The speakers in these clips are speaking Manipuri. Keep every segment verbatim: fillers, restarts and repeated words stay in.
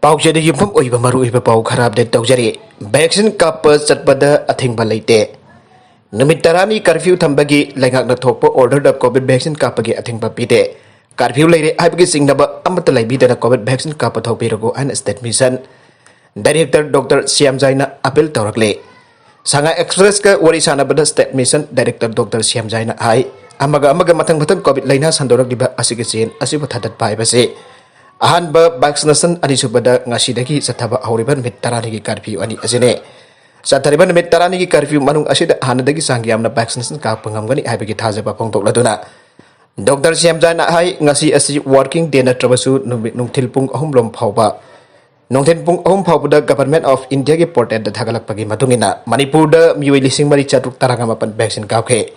ꯄꯥꯎꯆꯦꯗ ꯌꯨꯝꯐꯝ ꯑꯣꯏꯕ ꯃꯔꯨꯑꯣꯏꯕ ꯄꯥꯎ ꯈꯔ ꯑꯞꯗꯦꯠ ꯇꯧꯖꯔꯤ꯫ ꯚꯦꯛꯁꯤꯟ ꯀꯥꯞꯄ ꯆꯠꯄꯗ ꯑꯊꯤꯡꯕ ꯂꯩꯇꯦ꯫ ꯅꯨꯃꯤꯠ ꯇꯔꯥꯅꯤ ꯀꯔꯐ꯭ꯌꯨ ꯊꯝꯕꯒꯤ ꯂꯩꯉꯥꯛꯅ ꯊꯣꯛꯄ ꯑꯣꯔꯗꯔꯗ ꯀꯣꯚꯤꯗ ꯚꯦꯛꯁꯤꯟ ꯀꯥꯞꯄꯒꯤ ꯑꯊꯤꯡꯕ ꯄꯤꯗꯦ꯫ ꯀꯔꯐ꯭ꯌꯨ ꯂꯩꯔꯦ ꯍꯥꯏꯕꯒꯤ ꯆꯤꯡꯅꯕ ꯑꯃꯠꯇ ꯂꯩꯕꯤꯗꯅ ꯀꯣꯚꯤꯗ ꯚꯦꯛꯁꯤꯟ ꯀꯥꯞꯄ ꯊꯣꯛꯄꯤꯔꯒꯨ ꯍꯥꯏꯅ ꯁ꯭ꯇꯦꯠ ꯃꯤꯁꯟ ꯗꯥꯏꯔꯦꯛꯇꯔ ꯗꯣꯛꯇꯔ ꯁ꯭ꯌꯥꯝꯖꯥꯏꯅ ꯑꯄꯤꯜ ꯇꯧꯔꯛꯂꯦ꯫ ꯁꯉꯥꯏ ꯑꯦꯛꯁꯄ꯭ꯔꯦꯁꯀ ꯋꯥꯔꯤ ꯁꯥꯟꯅꯕꯗ ꯁ꯭ꯇꯦꯠ ꯃꯤꯁꯟ ꯗꯥꯏꯔꯦꯛꯇꯔ ꯗꯣꯛꯇꯔ ꯁ꯭ꯌꯥꯝꯖꯥꯏꯅ ꯍꯥꯏ, ꯑꯃꯒ ꯑꯃꯒ ꯃꯊꯪ ꯃꯊꯪ ꯀꯣꯚꯤꯗ ꯂꯩꯅꯥ ꯁꯟꯗꯣꯔꯛꯂꯤꯕ ꯑꯁꯤꯒꯤ ꯆꯦꯟ ꯑꯁꯤꯕꯨ ꯊꯥꯗꯠꯄ ꯍꯥꯏꯕꯁꯤ ꯑꯍꯥꯟꯕ ꯚꯦꯛꯁꯤꯅꯦꯁꯟ, ꯑꯅꯤꯁꯨꯕꯗ ꯉꯁꯤꯗꯒꯤ ꯆꯠꯊꯕ ꯍꯧꯔꯤꯕ ꯅꯨꯃꯤꯠ ꯇꯔꯥꯅꯤꯒꯤ ꯀꯔꯐ꯭ꯌꯨ ꯑꯅꯤ ꯑꯁꯤꯅꯤ꯫ ꯆꯠꯊꯔꯤꯕ ꯅꯨꯃꯤꯠ ꯇꯔꯥꯅꯤꯒꯤ ꯀꯔꯐ꯭ꯌꯨ ꯃꯅꯨꯡ ꯑꯁꯤꯗ ꯍꯥꯟꯅꯗꯒꯤ ꯆꯥꯡ ꯌꯥꯝꯅ ꯚꯦꯛꯁꯤꯅꯦꯁꯟ ꯀꯥꯞꯄ ꯉꯝꯒꯅꯤ ꯍꯥꯏꯕꯒꯤ ꯊꯥꯖꯕ ꯐꯣꯡꯗꯣꯛꯂꯗꯨꯅ ꯗꯣꯛꯇꯔ ꯁ꯭ꯌꯥꯝꯖꯥꯏꯅ ꯍꯥꯏ, ꯉꯁꯤ ꯑꯁꯤ ꯋꯥꯔꯀꯤꯡ ꯗꯦ ꯅꯠꯇ꯭ꯔꯕꯁꯨ ꯅꯨꯃꯤꯠ ꯅꯨꯡꯊꯤꯜ ꯄꯨꯡ ꯑꯍꯨꯝ ꯂꯣꯝ ꯐꯥꯎꯕ, ꯅꯨꯡꯊꯤꯜ ꯄꯨꯡ ꯑꯍꯨꯝ ꯐꯥꯎꯕꯗ ꯒꯚꯔꯟꯃꯦꯟꯠ ꯑꯣꯐ ꯏꯟꯗꯤꯌꯥꯒꯤ ꯄꯣꯔꯇꯦꯜꯗ ꯊꯥꯒꯠꯂꯛꯄꯒꯤ ꯃꯇꯨꯡ ꯏꯟꯅ ꯃꯅꯤꯄꯨꯔꯗ ꯃꯤꯑꯣꯏ ꯂꯤꯁꯤꯡ ꯃꯔꯤ ꯆꯥꯇ꯭ꯔꯨꯛ ꯇꯔꯥꯃꯥꯄꯟ ꯚꯦꯛꯁꯤꯟ ꯀꯥꯞꯈ꯭ꯔꯦ꯫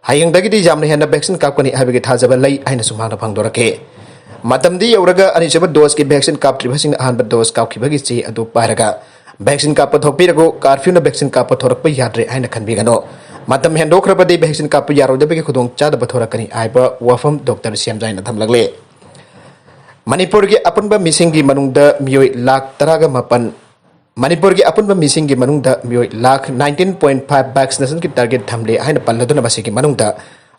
ꯍꯌꯦꯡꯗꯒꯤꯗꯤ ꯌꯥꯝꯅ ꯍꯦꯟꯅ ꯚꯦꯛꯁꯤꯟ ꯀꯥꯞꯀꯅꯤ ꯍꯥꯏꯕꯒꯤ ꯊꯥꯖꯕ ꯂꯩ ꯍꯥꯏꯅꯁꯨ ꯃꯍꯥꯛꯅ ꯐꯣꯡꯗꯣꯔꯛꯈꯤ꯫ ꯃꯇꯝꯗꯤ ꯌꯧꯔꯒ ꯑꯅꯤꯁꯨꯕ ꯗꯣꯁꯀꯤ ꯚꯦꯛꯁꯤꯟ ꯀꯥꯞꯇ꯭ꯔꯤꯕꯁꯤꯡꯅ ꯑꯍꯥꯟꯕ ꯗꯣꯁ ꯀꯥꯞꯈꯤꯕꯒꯤ ꯆꯦ ꯑꯗꯨ ꯄꯥꯏꯔꯒ ꯚꯦꯛꯁꯤꯟ ꯀꯥꯞꯄ ꯊꯣꯛꯄꯤꯔꯒꯨ, ꯀꯥꯔꯐ꯭ꯌꯨꯅ ꯚꯦꯛꯁꯤꯟ ꯀꯥꯞꯄ ꯊꯣꯔꯛꯄ ꯌꯥꯗ꯭ꯔꯦ ꯍꯥꯏꯅ ꯈꯟꯕꯤꯒꯅꯨ꯫ ꯃꯇꯝ ꯍꯦꯟꯗꯣꯛꯈ꯭ꯔꯕꯗꯤ ꯚꯦꯛꯁꯤꯟ ꯀꯥꯞꯄ ꯌꯥꯔꯣꯏꯗꯕꯒꯤ ꯈꯨꯗꯣꯡꯆꯥꯗꯕ ꯊꯣꯔꯛꯀꯅꯤ ꯍꯥꯏꯕ ꯋꯥꯐꯝ ꯗꯣꯛꯇꯔ ꯁ꯭ꯌꯥꯝꯖꯥꯏꯅ ꯊꯝꯂꯛꯂꯦ꯫ ꯃꯅꯤꯄꯨꯔꯒꯤ ꯑꯄꯨꯟꯕ ꯃꯤꯁꯤꯡꯒꯤ ꯃꯅꯨꯡꯗ ꯃꯤꯑꯣꯏ ꯂꯥꯈ ꯇꯔꯥꯒ ꯃꯥꯄꯟ, ꯃꯅꯤꯄꯨꯔꯒꯤ ꯑꯄꯨꯟꯕ ꯃꯤꯁꯤꯡꯒꯤ ꯃꯅꯨꯡꯗ ꯃꯤꯑꯣꯏ ꯂꯥꯈ nineteen point five ꯚꯦꯛꯁꯤꯅꯦꯁꯟꯒꯤ ꯇꯥꯔꯒꯦꯠ ꯊꯝꯂꯦ ꯍꯥꯏꯅ ꯄꯜꯂꯗꯨꯅ ꯃꯁꯤꯒꯤ ꯃꯅꯨꯡꯗ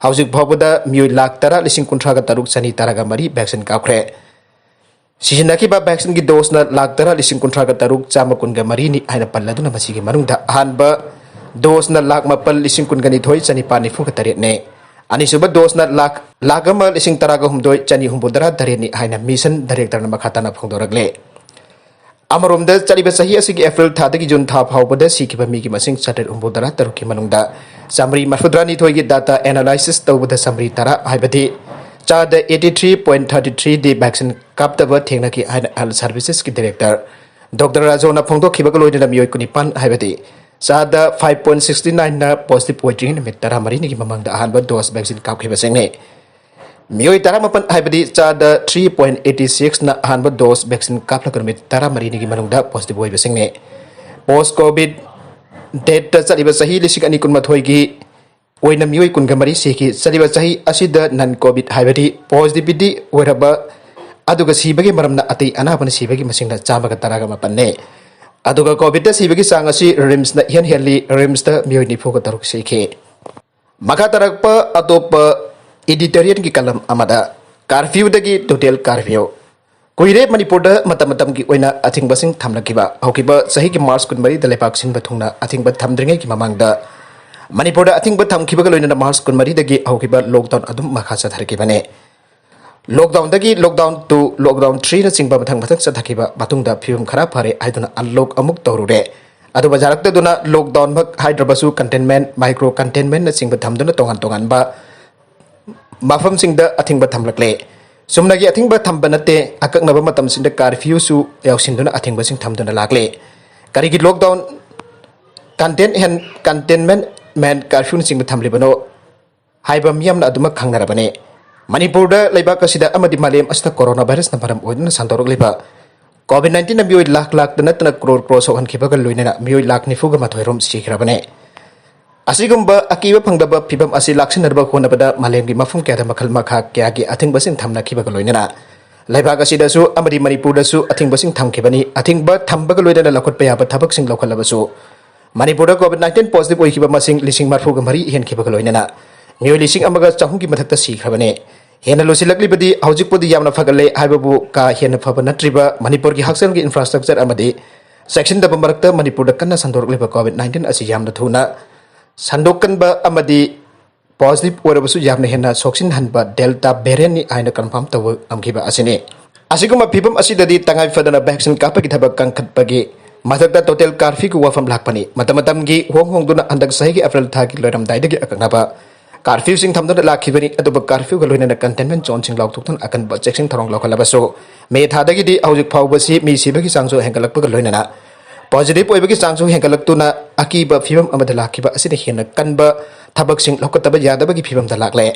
ꯍꯧꯖꯤꯛ ꯐꯥꯎꯕꯗ ꯃꯤꯑꯣꯏ ꯂꯥꯈ ꯇꯔꯥ ꯂꯤꯁꯤꯡ ꯀꯨꯟꯊ꯭ꯔꯥꯒ ꯇꯔꯨꯛ ꯆꯅꯤ ꯇꯔꯥꯒ ꯃꯔꯤ ꯚꯦꯛꯁꯤꯟ ꯀꯥꯞꯈ꯭ꯔꯦ꯫ ꯁꯤꯖꯤꯟꯅꯈꯤꯕ ꯚꯦꯛꯁꯤꯟꯒꯤ ꯗꯣꯁꯅ ꯂꯥꯈ ꯇꯔꯥ ꯂꯤꯁꯤꯡ ꯀꯨꯟꯊ꯭ꯔꯥꯒ ꯇꯔꯨꯛ ꯆꯥꯝꯃ ꯀꯨꯟꯒ ꯃꯔꯤꯅꯤ ꯍꯥꯏꯅ ꯄꯜꯂꯗꯨꯅ ꯃꯁꯤꯒꯤ ꯃꯅꯨꯡꯗ ꯑꯍꯥꯟꯕ ꯗꯣꯁꯅ ꯂꯥꯈ ꯃꯥꯄꯜ ꯂꯤꯁꯤꯡ ꯀꯨꯟꯒ ꯅꯤꯊꯣꯏ ꯆꯅꯤꯄꯥꯟ ꯅꯤꯐꯨꯒ ꯇꯔꯦꯠꯅꯤ꯫ ꯑꯅꯤꯁꯨꯕ ꯗꯣꯁꯅ ꯂꯥꯈ, ꯂꯥꯈ ꯑꯃ ꯂꯤꯁꯤꯡ ꯇꯔꯥꯒ ꯍꯨꯝꯗꯣꯏ ꯆꯅꯤ ꯍꯨꯝꯐꯨ ꯇꯔꯥ ꯇꯔꯦꯠꯅꯤ ꯍꯥꯏꯅ ꯃꯤꯁꯟ ꯗꯥꯏꯔꯦꯛꯇꯔꯅ ꯃꯈꯥ ꯇꯥꯅ ꯐꯣꯡꯗꯣꯔꯛꯂꯦ꯫ ꯑꯃꯔꯣꯝꯗ ꯆꯠꯂꯤꯕ ꯆꯍꯤ ꯑꯁꯤꯒꯤ ꯑꯦꯄ꯭ꯔꯤꯜ ꯊꯥꯗꯒꯤ ꯖꯨꯟ ꯊꯥ ꯐꯥꯎꯕꯗ ꯁꯤꯈꯤꯕ ꯃꯤꯒꯤ ꯃꯁꯤꯡ ꯆꯥꯇ꯭ꯔꯦꯠ ꯍꯨꯝꯐꯨ ꯇꯔꯥ ꯇꯔꯨꯛꯀꯤ ꯃꯅꯨꯡꯗ ꯆꯥꯃꯔꯤ ꯃꯔꯤꯐꯨꯇꯔꯥꯅꯤꯊꯣꯏꯒꯤ ꯗꯥꯇꯥ ꯑꯦꯅꯥꯂꯥꯏꯁꯤꯁ ꯇꯧꯕꯗ ꯆꯥꯃꯔꯤ ꯇꯔꯥ ꯍꯥꯏꯕꯗꯤ ꯆꯥꯗ eighty three point thirty three ꯗꯤ ꯚꯦꯛꯁꯤꯟ ꯀꯥꯞꯇꯕ ꯊꯦꯡꯅꯈꯤ ꯍꯥꯏꯅ ꯍꯦꯜꯊ ꯁꯔꯚꯤꯁꯦꯁꯀꯤ ꯗꯥꯏꯔꯦꯛꯇꯔ ꯗꯣꯛꯇꯔ ꯔꯥꯖꯣꯅ ꯐꯣꯡꯗꯣꯛꯈꯤꯕꯒ ꯂꯣꯏꯅꯅ ꯃꯤꯑꯣꯏ ꯀꯨꯟꯅꯤꯄꯥꯟ ꯍꯥꯏꯕꯗꯤ ꯆꯥꯗ five point sixty nineꯅ ꯄꯣꯖꯤꯇꯤꯚ ꯑꯣꯏꯗ꯭ꯔꯤꯉꯩ ꯅꯨꯃꯤꯠ ꯇꯔꯥꯃꯔꯤꯅꯤꯒꯤ ꯃꯃꯥꯡꯗ ꯑꯍꯥꯟꯕ ꯗꯣꯁ ꯚꯦꯛꯁꯤꯟ ꯀꯥꯞꯈꯤꯕꯁꯤꯡꯅꯤ꯫ ꯃꯤꯑꯣꯏ ꯇꯔꯥꯃꯥꯄꯟ ꯍꯥꯏꯕꯗꯤ ꯆꯥꯗ three point eighty sixꯅ ꯑꯍꯥꯟꯕ ꯗꯣꯁ ꯚꯦꯛꯁꯤꯟ ꯀꯥꯞꯂꯒ ꯅꯨꯃꯤꯠ ꯇꯔꯥꯃꯔꯤꯅꯤꯒꯤ ꯃꯅꯨꯡꯗ ꯄꯣꯖꯤꯇꯤꯚ ꯑꯣꯏꯕꯁꯤꯡꯅꯤ꯫ ꯄꯣꯁ ꯀꯣꯚꯤꯗ ꯗꯦꯠꯇ ꯆꯠꯂꯤꯕ ꯆꯍꯤ ꯂꯤꯁꯤꯡ ꯑꯅꯤ ꯀꯨꯟꯃꯥꯊꯣꯏꯒꯤ ꯑꯣꯏꯅ ꯃꯤꯑꯣꯏ ꯀꯨꯟꯒ ꯃꯔꯤ ꯁꯤꯈꯤ꯫ ꯆꯠꯂꯤꯕ ꯆꯍꯤ ꯑꯁꯤꯗ ꯅꯟ ꯀꯣꯚꯤꯗ ꯍꯥꯏꯕꯗꯤ ꯄꯣꯖꯤꯇꯤꯚꯤꯇꯤ ꯑꯣꯏꯔꯕ ꯑꯗꯨꯒ ꯁꯤꯕꯒꯤ ꯃꯔꯝꯅ ꯑꯇꯩ ꯑꯅꯥꯕꯅ ꯁꯤꯕꯒꯤ ꯃꯁꯤꯡꯅ ꯆꯥꯝꯃꯒ ꯇꯔꯥꯒ ꯃꯥꯄꯟꯅꯤ꯫ ꯑꯗꯨꯒ ꯀꯣꯚꯤꯗꯇ ꯁꯤꯕꯒꯤ ꯆꯥꯡ ꯑꯁꯤ ꯔꯤꯝꯁꯅ ꯏꯍꯦꯟ ꯍꯦꯜꯂꯤ, ꯔꯤꯝꯁꯇ ꯃꯤꯑꯣꯏ ꯅꯤꯐꯨꯒ ꯇꯔꯨꯛ ꯁꯤꯈꯤ꯫ ꯃꯈꯥ ꯇꯥꯔꯛꯄ ꯑꯇꯣꯞꯄ editorialꯒꯤ column ꯑꯃꯗ, ꯀꯥꯔꯐ꯭ꯌꯨꯗꯒꯤ ꯇꯣꯇꯦꯜ ꯀꯥꯔꯐ꯭ꯌꯨ꯫ ꯀꯨꯏꯔꯦ ꯃꯅꯤꯄꯨꯔꯗ ꯃꯇꯝ ꯃꯇꯝꯒꯤ ꯑꯣꯏꯅ ꯑꯊꯤꯡꯕꯁꯤꯡ ꯊꯝꯂꯛꯈꯤꯕ꯫ ꯍꯧꯈꯤꯕ ꯆꯍꯤꯒꯤ ꯃꯥꯔꯆ ꯀꯨꯟꯃꯔꯤꯗ ꯂꯩꯕꯥꯛ ꯁꯤꯟꯕ ꯊꯨꯡꯅ ꯑꯊꯤꯡꯕ ꯊꯝꯗ꯭ꯔꯤꯉꯩꯒꯤ ꯃꯃꯥꯡꯗ ꯃꯅꯤꯄꯨꯔꯗ ꯑꯊꯤꯡꯕ ꯊꯝꯈꯤꯕꯒ ꯂꯣꯏꯅꯅ ꯃꯥꯔꯆ ꯀꯨꯟꯃꯔꯤꯗꯒꯤ ꯍꯧꯈꯤꯕ lockdown ꯑꯗꯨꯝ ꯃꯈꯥ ꯆꯠꯊꯔꯛꯈꯤꯕꯅꯤ꯫ Lockdownꯗꯒꯤ lockdown two, lockdown threeꯅꯆꯤꯡꯕ ꯃꯊꯪ ꯃꯊꯪ ꯆꯠꯊꯈꯤꯕ ꯃꯇꯨꯡꯗ ꯐꯤꯕꯝ ꯈꯔ ꯐꯔꯦ ꯍꯥꯏꯗꯨꯅ unlock ꯑꯃꯨꯛ ꯇꯧꯔꯨꯔꯦ꯫ ꯑꯗꯨꯕꯨ ꯌꯥꯔꯛꯇꯗꯨꯅ lockdownꯃꯛ ꯍꯥꯏꯗ꯭ꯔꯕꯁꯨ containment, micro containmentꯅꯆꯤꯡꯕ ꯊꯝꯗꯨꯅ ꯇꯣꯉꯥꯟ ꯇꯣꯉꯥꯟꯕ ꯃꯐꯝꯁꯤꯡꯗ ꯑꯊꯤꯡꯕ ꯊꯝꯂꯛꯂꯦ꯫ ꯆꯨꯝꯅꯒꯤ ꯑꯊꯤꯡꯕ ꯊꯝꯕ ꯅꯠꯇꯦ, ꯑꯀꯛꯅꯕ ꯃꯇꯝꯁꯤꯡꯗ ꯀꯥꯔꯐ꯭ꯌꯨꯁꯨ ꯌꯥꯎꯁꯤꯟꯗꯨꯅ ꯑꯊꯤꯡꯕꯁꯤꯡ ꯊꯝꯗꯨꯅ ꯂꯥꯛꯂꯦ꯫ ꯀꯔꯤꯒꯤ lockdown, content and containment, ꯀꯥꯔꯐ꯭ꯌꯨꯅꯆꯤꯡꯕ ꯊꯝꯂꯤꯕꯅꯣ ꯍꯥꯏꯕ ꯃꯤꯌꯥꯝꯅ ꯑꯗꯨꯃꯛ ꯈꯪꯅꯔꯕꯅꯤ꯫ ꯃꯅꯤꯄꯨꯔꯗ, ꯂꯩꯕꯥꯛ ꯑꯁꯤꯗ ꯑꯃꯗꯤ ꯃꯥꯂꯦꯝ ꯑꯁꯤꯗ corona virusꯅ ꯃꯔꯝ ꯑꯣꯏꯗꯨꯅ ꯁꯟꯗꯣꯔꯛꯂꯤꯕ COVID nineteenꯅ ꯃꯤꯑꯣꯏ ꯂꯥꯈ ꯂꯥꯈꯇ ꯅꯠꯇꯅ ꯀ꯭ꯔꯣꯔ ꯀ꯭ꯔꯣꯔ ꯁꯣꯛꯍꯟꯈꯤꯕꯒ ꯂꯣꯏꯅꯅ ꯃꯤꯑꯣꯏ ꯂꯥꯈ ꯅꯤꯐꯨꯒ ꯃꯥꯊꯣꯏ ꯔꯣꯝ ꯁꯤꯈ꯭ꯔꯕꯅꯤ꯫ ꯑꯁꯤꯒꯨꯝꯕ ꯑꯀꯤꯕ ꯐꯪꯗꯕ ꯐꯤꯕꯝ ꯑꯁꯤ ꯂꯥꯛꯁꯤꯟꯅꯅꯕ ꯍꯣꯠꯅꯕꯗ ꯃꯥꯂꯦꯝꯒꯤ ꯃꯐꯝ ꯀꯌꯥꯗ ꯃꯈꯜ ꯃꯈꯥ ꯀꯌꯥꯒꯤ ꯑꯊꯤꯡꯕꯁꯤꯡ ꯊꯝꯅꯈꯤꯕꯒ ꯂꯣꯏꯅꯅ ꯂꯩꯕꯥꯛ ꯑꯁꯤꯗꯁꯨ ꯑꯃꯗꯤ ꯃꯅꯤꯄꯨꯔꯗꯁꯨ ꯑꯊꯤꯡꯕꯁꯤꯡ ꯊꯝꯈꯤꯕꯅꯤ꯫ ꯑꯊꯤꯡꯕ ꯊꯝꯕꯒ ꯂꯣꯏꯅꯅ ꯂꯧꯈꯠꯄ ꯌꯥꯕ ꯊꯕꯛꯁꯤꯡ ꯂꯧꯈꯠꯂꯕꯁꯨ, ꯃꯅꯤꯄꯨꯔꯗ COVID nineteen positive ꯑꯣꯏꯈꯤꯕ ꯃꯁꯤꯡ ꯂꯤꯁꯤꯡ ꯃꯔꯤꯐꯨꯒ ꯃꯔꯤ ꯍꯦꯟꯈꯤꯕꯒ ꯂꯣꯏꯅꯅ ꯃꯤꯑꯣꯏ ꯂꯤꯁꯤꯡ ꯑꯃꯒ ꯆꯍꯨꯝꯒꯤ ꯃꯊꯛꯇ ꯁꯤꯈ꯭ꯔꯕꯅꯤ꯫ ꯍꯦꯟꯅ ꯂꯨꯁꯤꯜꯂꯛꯂꯤꯕꯗꯤ ꯍꯧꯖꯤꯛꯄꯨꯗꯤ ꯌꯥꯝꯅ ꯐꯒꯠꯂꯦ ꯍꯥꯏꯕꯕꯨ ꯀꯥ ꯍꯦꯟꯅ ꯐꯕ ꯅꯠꯇ꯭ꯔꯤꯕ ꯃꯅꯤꯄꯨꯔꯒꯤ ꯍꯛꯁꯦꯜꯒꯤ infrastructure ꯑꯃꯗꯤ ꯆꯦꯛꯁꯤꯟꯗꯕ ꯃꯔꯛꯇ ꯃꯅꯤꯄꯨꯔꯗ ꯀꯟꯅ ꯁꯟꯗꯣꯔꯛꯂꯤꯕ COVID nineteen ꯑꯁꯤ ꯌꯥꯝꯅ ꯊꯨꯅ ꯁꯟꯗꯣꯛꯀꯟꯕ ꯑꯃꯗꯤ positive ꯑꯣꯏꯔꯕꯁꯨ ꯌꯥꯝꯅ ꯍꯦꯟꯅ ꯁꯣꯛꯆꯤꯟꯍꯟꯕ Delta variantꯅꯤ ꯍꯥꯏꯅ confirm ꯇꯧꯕ ꯉꯝꯈꯤꯕ ꯑꯁꯤꯅꯤ꯫ ꯑꯁꯤꯒꯨꯝꯕ ꯐꯤꯕꯝ ꯑꯁꯤꯗꯗꯤ ꯇꯉꯥꯏ ꯐꯗꯅ vaccine ꯀꯥꯞꯄꯒꯤ ꯊꯕꯛ ꯀꯟꯈꯠꯄꯒꯤ ꯃꯊꯛꯇ total curfewꯒꯤ ꯋꯥꯐꯝ ꯂꯥꯛꯄꯅꯤ꯫ ꯃꯇꯝ ꯃꯇꯝꯒꯤ ꯍꯣꯡ ꯍꯣꯡꯗꯨꯅ ꯍꯟꯗꯛ ꯆꯍꯤꯒꯤ April ꯊꯥꯒꯤ ꯂꯣꯏꯔꯝꯗꯥꯏꯗꯒꯤ ꯑꯀꯛꯅꯕ curfewꯁꯤꯡ ꯊꯝꯗꯨꯅ ꯂꯥꯛꯈꯤꯕꯅꯤ꯫ ꯑꯗꯨꯕꯨ curfewꯒ ꯂꯣꯏꯅꯅ containment zoneꯁꯤꯡ ꯂꯥꯎꯊꯣꯛꯇꯨꯅ ꯑꯀꯟꯕ ꯆꯦꯛꯁꯤꯟ ꯊꯧꯔꯥꯡ ꯂꯧꯈꯠꯂꯕꯁꯨ, ꯃꯦ ꯊꯥꯗꯒꯤꯗꯤ ꯍꯧꯖꯤꯛ ꯐꯥꯎꯕꯁꯤ ꯃꯤ ꯁꯤꯕꯒꯤ ꯆꯥꯡꯁꯨ ꯍꯦꯟꯒꯠꯂꯛꯄꯒ ꯂꯣꯏꯅꯅ positive ꯑꯣꯏꯕꯒꯤ ꯆꯥꯡꯁꯨ ꯍꯦꯟꯒꯠꯂꯛꯇꯨꯅ ꯑꯀꯤꯕ ꯐꯤꯕꯝ ꯑꯃꯗ ꯂꯥꯛꯈꯤꯕ ꯑꯁꯤꯅ ꯍꯦꯟꯅ ꯀꯟꯕ ꯊꯕꯛꯁꯤꯡ ꯂꯧꯈꯠꯇꯕ ꯌꯥꯗꯕꯒꯤ ꯐꯤꯕꯝꯗ ꯂꯥꯛꯂꯦ꯫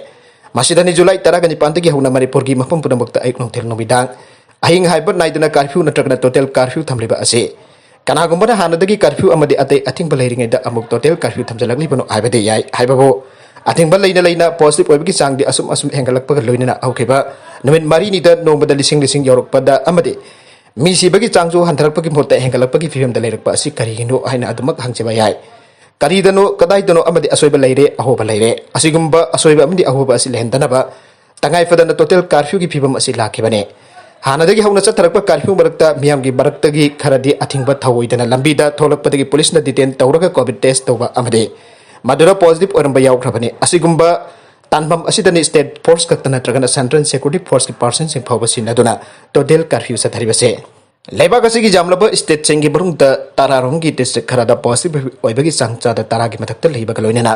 ꯃꯁꯤꯗꯅꯤ ꯖꯨꯂꯥꯏ ꯇꯔꯥꯒ ꯅꯤꯄꯥꯟꯗꯒꯤ ꯍꯧꯅ ꯃꯅꯤꯄꯨꯔꯒꯤ ꯃꯐꯝ ꯄꯨꯝꯅꯃꯛꯇ ꯑꯌꯨꯛ ꯅꯨꯡꯊꯤꯜ ꯅꯨꯃꯤꯗꯥꯡ ꯑꯍꯤꯡ ꯍꯥꯏꯕ ꯅꯥꯏꯗꯅ curfew ꯅꯠꯇ꯭ꯔꯒꯅ total curfew ꯊꯝꯂꯤꯕ ꯑꯁꯤ꯫ ꯀꯅꯥꯒꯨꯝꯕꯅ ꯍꯥꯟꯅꯗꯒꯤ curfew ꯑꯃꯗꯤ ꯑꯇꯩ ꯑꯊꯤꯡꯕ ꯂꯩꯔꯤꯉꯩꯗ ꯑꯃꯨꯛ total curfew ꯊꯝꯖꯤꯜꯂꯛꯂꯤꯕꯅꯣ ꯍꯥꯏꯕꯗꯤ ꯌꯥꯏ ꯍꯥꯏꯕꯕꯨ ꯑꯊꯤꯡꯕ ꯂꯩꯅ ꯂꯩꯅ ꯄꯣꯖꯤꯇꯤꯚ ꯑꯣꯏꯕꯒꯤ ꯆꯥꯡꯗꯤ ꯑꯁꯨꯝ ꯑꯁꯨꯝ ꯍꯦꯟꯒꯠꯂꯛꯄꯒ ꯂꯣꯏꯅꯅ ꯍꯧꯈꯤꯕ ꯅꯨꯃꯤꯠ ꯃꯔꯤꯅꯤꯗ ꯅꯣꯡꯃꯗ ꯂꯤꯁꯤꯡ ꯂꯤꯁꯤꯡ ꯌꯧꯔꯛꯄꯗ ꯑꯃꯗꯤ ꯃꯤ ꯁꯤꯕꯒꯤ ꯆꯥꯡꯁꯨ ꯍꯟꯊꯔꯛꯄꯒꯤ ꯃꯍꯨꯠꯇ ꯍꯦꯟꯒꯠꯂꯛꯄꯒꯤ ꯐꯤꯕꯝꯗ ꯂꯩꯔꯛꯄ ꯑꯁꯤ ꯀꯔꯤꯒꯤꯅꯣ ꯍꯥꯏꯅ ꯑꯗꯨꯃꯛ ꯍꯪꯖꯕ ꯌꯥꯏ꯫ ꯀꯔꯤꯗꯅꯣ, ꯀꯗꯥꯏꯗꯅꯣ ꯑꯃꯗꯤ ꯑꯁꯣꯏꯕ ꯂꯩꯔꯦ, ꯑꯍꯣꯕ ꯂꯩꯔꯦ꯫ ꯑꯁꯤꯒꯨꯝꯕ ꯑꯁꯣꯏꯕ ꯑꯃꯗꯤ ꯑꯍꯣꯕ ꯑꯁꯤ ꯂꯩꯍꯟꯗꯅꯕ ꯇꯉꯥꯏ ꯐꯗꯅ ꯇꯣꯇꯦꯜ ꯀꯥꯔꯐ꯭ꯌꯨꯒꯤ ꯐꯤꯕꯝ ꯑꯁꯤ ꯂꯥꯛꯈꯤꯕꯅꯤ꯫ ꯍꯥꯟꯅꯗꯒꯤ ꯍꯧꯅ ꯆꯠꯊꯔꯛꯄ ꯀꯥꯔꯐ꯭ꯌꯨ ꯃꯔꯛꯇ ꯃꯤꯌꯥꯝꯒꯤ ꯃꯔꯛꯇꯒꯤ ꯈꯔꯗꯤ ꯑꯊꯤꯡꯕ ꯊꯧꯑꯣꯏꯗꯅ ꯂꯝꯕꯤꯗ ꯊꯣꯛꯂꯛꯄꯗꯒꯤ ꯄꯨꯂꯤꯁꯅ ꯗꯤꯇꯦꯟ ꯇꯧꯔꯒ ꯀꯣꯚꯤꯗ ꯇꯦꯁ ꯇꯧꯕ ꯑꯃꯗꯤ ꯃꯗꯨꯗ ꯄꯣꯖꯤꯇꯤꯚ ꯑꯣꯏꯔꯝꯕ ꯌꯥꯎꯈ꯭ꯔꯕꯅꯤ꯫ ꯑꯁꯤꯒꯨꯝꯕ ꯇꯥꯟꯐꯝ ꯑꯁꯤꯗꯅꯤ ꯁ꯭ꯇꯦꯠ ꯐꯣꯔꯁ ꯈꯛꯇ ꯅꯠꯇ꯭ꯔꯒꯅ ꯁꯦꯟꯇ꯭ꯔꯦꯜ ꯁꯦꯀ꯭ꯌꯨꯔꯤꯇꯤ ꯐꯣꯔꯁꯀꯤ ꯄꯥꯔꯁꯟꯁꯤꯡ ꯐꯥꯎꯕ ꯁꯤꯟꯅꯗꯨꯅ ꯇꯣꯇꯦꯜ ꯀꯥꯔꯐ꯭ꯌꯨ ꯆꯠꯊꯔꯤꯕꯁꯦ꯫ ꯂꯩꯕꯥꯛ ꯑꯁꯤꯒꯤ ꯌꯥꯝꯂꯕ ꯁ꯭ꯇꯦꯠꯁꯤꯡꯒꯤ ꯃꯅꯨꯡꯗ ꯇꯔꯥꯔꯣꯝꯒꯤ ꯗꯤꯁꯇ꯭ꯔꯤꯛ ꯈꯔꯗ ꯄꯣꯖꯤꯇꯤꯚ ꯑꯣꯏꯕꯒꯤ ꯆꯥꯡ ꯆꯥꯗ ꯇꯔꯥꯒꯤ ꯃꯊꯛꯇ ꯂꯩꯕꯒ ꯂꯣꯏꯅꯅ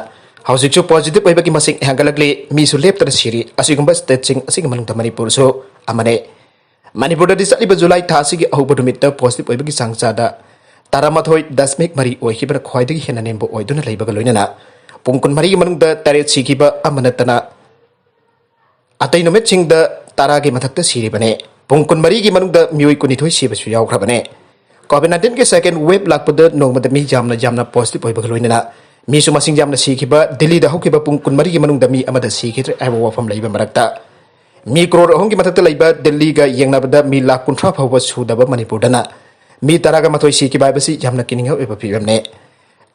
ꯍꯧꯖꯤꯛꯁꯨ ꯄꯣꯖꯤꯇꯤꯚ ꯑꯣꯏꯕꯒꯤ ꯃꯁꯤꯡ ꯍꯦꯟꯒꯠꯂꯛꯂꯤ꯫ ꯃꯤꯁꯨ ꯂꯦꯞꯇꯅ ꯁꯤꯔꯤ꯫ ꯑꯁꯤꯒꯨꯝꯕ ꯁ꯭ꯇꯦꯠꯁꯤꯡ ꯑꯁꯤꯒꯤ ꯃꯅꯨꯡꯗ ꯃꯅꯤꯄꯨꯔꯁꯨ ꯑꯃꯅꯤ꯫ ꯃꯅꯤꯄꯨꯔꯗꯗꯤ ꯆꯠꯂꯤꯕ ꯖꯨꯂꯥꯏ ꯊꯥ ꯑꯁꯤꯒꯤ ꯑꯍꯧꯕ ꯅꯨꯃꯤꯠꯇ ꯄꯣꯖꯤꯇꯤꯚ ꯑꯣꯏꯕꯒꯤ ꯆꯥꯡ ꯆꯥꯗ ꯇꯔꯥꯃꯥꯊꯣꯏ ꯗꯁꯃꯤꯛ ꯃꯔꯤ ꯑꯣꯏꯈꯤꯕꯅ ꯈ꯭ꯋꯥꯏꯗꯒꯤ ꯍꯦꯟꯅ ꯅꯦꯝꯕ ꯑꯣꯏꯗꯨꯅ ꯂꯩꯕꯒ ꯂꯣꯏꯅꯅ ꯄꯨꯡ ꯀꯨꯟꯃꯔꯤꯒꯤ ꯃꯅꯨꯡꯗ ꯇꯔꯦꯠ ꯁꯤꯈꯤꯕ ꯑꯃ ꯅꯠꯇꯅ ꯑꯇꯩ ꯅꯨꯃꯤꯠꯁꯤꯡꯗ ꯇꯔꯥꯒꯤ ꯃꯊꯛꯇ ꯁꯤꯔꯤꯕꯅꯤ꯫ ꯄꯨꯡ ꯀꯨꯟꯃꯔꯤꯒꯤ ꯃꯅꯨꯡꯗ ꯃꯤꯑꯣꯏ ꯀꯨꯟꯅꯤꯊꯣꯏ ꯁꯤꯕꯁꯨ ꯌꯥꯎꯈ꯭ꯔꯕꯅꯤ꯫ ꯀꯣꯚꯤꯗ ꯅꯥꯏꯟꯇꯤꯟꯒꯤ ꯁꯦꯀꯦꯟ ꯋꯦꯕ ꯂꯥꯛꯄꯗ ꯅꯣꯡꯃꯗ ꯃꯤ ꯌꯥꯝꯅ ꯌꯥꯝꯅ ꯄꯣꯖꯤꯇꯤꯚ ꯑꯣꯏꯕꯒ ꯂꯣꯏꯅꯅ ꯃꯤꯁꯨ ꯃꯁꯤꯡ ꯌꯥꯝꯅ ꯁꯤꯈꯤꯕ, ꯗꯤꯜꯂꯤꯗ ꯍꯧꯈꯤꯕ ꯄꯨꯡ ꯀꯨꯟꯃꯔꯤꯒꯤ ꯃꯅꯨꯡꯗ ꯃꯤ ꯑꯃꯗ ꯁꯤꯈꯤꯗ꯭ꯔꯦ ꯍꯥꯏꯕ ꯋꯥꯐꯝ ꯂꯩꯕ ꯃꯔꯛꯇ ꯃꯤ ꯀ꯭ꯔꯣꯔ ꯑꯍꯨꯝꯒꯤ ꯃꯊꯛꯇ ꯂꯩꯕ ꯗꯤꯜꯂꯤꯒ ꯌꯦꯡꯅꯕꯗ ꯃꯤ ꯂꯥꯈ ꯀꯨꯟꯊ꯭ꯔꯥ ꯐꯥꯎꯕ ꯁꯨꯗꯕ ꯃꯅꯤꯄꯨꯔꯗꯅ ꯃꯤ ꯇꯔꯥꯒ ꯃꯥꯊꯣꯏ ꯁꯤꯈꯤꯕ ꯍꯥꯏꯕꯁꯤ ꯌꯥꯝꯅ ꯀꯤꯅꯤꯡꯉꯥꯏ ꯑꯣꯏꯕ ꯐꯤꯕꯝꯅꯤ꯫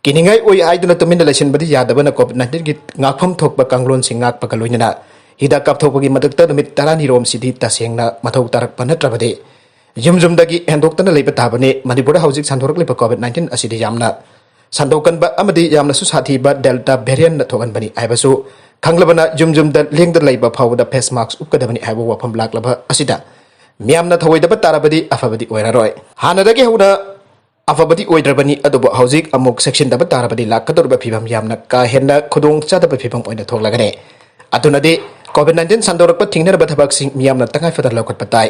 ꯀꯤꯅꯤꯡꯉꯥꯏ ꯑꯣꯏ ꯍꯥꯏꯗꯨꯅ ꯇꯨꯃꯤꯟꯅ ꯂꯩꯁꯤꯟꯕꯗꯤ ꯌꯥꯗꯕꯅ ꯀꯣꯚꯤꯗ ꯅꯥꯏꯟꯇꯤꯟꯒꯤ ꯉꯥꯛꯐꯝ ꯊꯣꯛꯄ ꯀꯥꯡꯂꯣꯟꯁꯤꯡ ꯉꯥꯛꯄꯒ ꯂꯣꯏꯅꯅ ꯍꯤꯗꯥꯛ ꯀꯥꯞꯊꯣꯛꯄꯒꯤ ꯃꯊꯛꯇ ꯅꯨꯃꯤꯠ ꯇꯔꯥꯅꯤꯔꯣꯝꯁꯤꯗꯤ ꯇꯁꯦꯡꯅ ꯃꯊꯧ ꯇꯥꯔꯛꯄ ꯅꯠꯇ꯭ꯔꯕꯗꯤ ꯌꯨꯝ ꯌꯨꯝꯗꯒꯤ ꯍꯦꯟꯗꯣꯛꯇꯅ ꯂꯩꯕ ꯇꯥꯕꯅꯤ꯫ ꯃꯅꯤꯄꯨꯔꯗ ꯍꯧꯖꯤꯛ ꯁꯟꯗꯣꯔꯛꯂꯤꯕ ꯀꯣꯚꯤꯗ ꯅꯥꯏꯟꯇꯤꯟ ꯑꯁꯤꯗꯤ ꯌꯥꯝꯅ ꯁꯟꯗꯣꯛꯀꯟꯕ ꯑꯃꯗꯤ ꯌꯥꯝꯅꯁꯨ ꯁꯥꯊꯤꯕ ꯗꯦꯜꯇꯥ ꯚꯦꯔꯤꯌꯟꯅ ꯊꯣꯛꯍꯟꯕꯅꯤ ꯍꯥꯏꯕꯁꯨ ꯈꯪꯂꯕꯅ ꯌꯨꯝ ꯌꯨꯝꯗ ꯂꯦꯡꯗꯅ ꯂꯩꯕ ꯐꯥꯎꯕꯗ ꯐꯦꯁ ꯃꯥꯛꯁ ꯎꯞꯀꯗꯕꯅꯤ ꯍꯥꯏꯕ ꯋꯥꯐꯝ ꯂꯥꯛꯂꯕ ꯑꯁꯤꯗ ꯃꯤꯌꯥꯝꯅ ꯊꯧꯑꯣꯏꯗꯕ ꯇꯥꯔꯕꯗꯤ ꯑꯐꯕꯗꯤ ꯑꯣꯏꯔꯔꯣꯏ꯫ ꯍꯥꯟꯅꯗꯒꯤ ꯍꯧꯅ ꯑꯐꯕꯗꯤ ꯑꯣꯏꯗ꯭ꯔꯕꯅꯤ, ꯑꯗꯨꯕꯨ ꯍꯧꯖꯤꯛ ꯑꯃꯨꯛ ꯆꯦꯛꯁꯤꯟꯗꯕ ꯇꯥꯔꯕꯗꯤ ꯂꯥꯛꯀꯗꯧꯔꯤꯕ ꯐꯤꯕꯝ ꯌꯥꯝꯅ ꯀꯥ ꯍꯦꯟꯅ ꯈꯨꯗꯣꯡ ꯆꯥꯗꯕ ꯐꯤꯕꯝ ꯑꯣꯏꯅ ꯊꯣꯛꯂꯒꯅꯤ꯫ ꯑꯗꯨꯅꯗꯤ ꯀꯣꯚꯤꯗ ꯅꯥꯏꯟꯇꯤꯟ ꯁꯟꯗꯣꯔꯛꯄ ꯊꯤꯡꯅꯅꯕ ꯊꯕꯛꯁꯤꯡ ꯃꯤꯌꯥꯝꯅ ꯇꯉꯥꯏ ꯐꯗꯅ ꯂꯧꯈꯠꯄ ꯇꯥꯏ꯫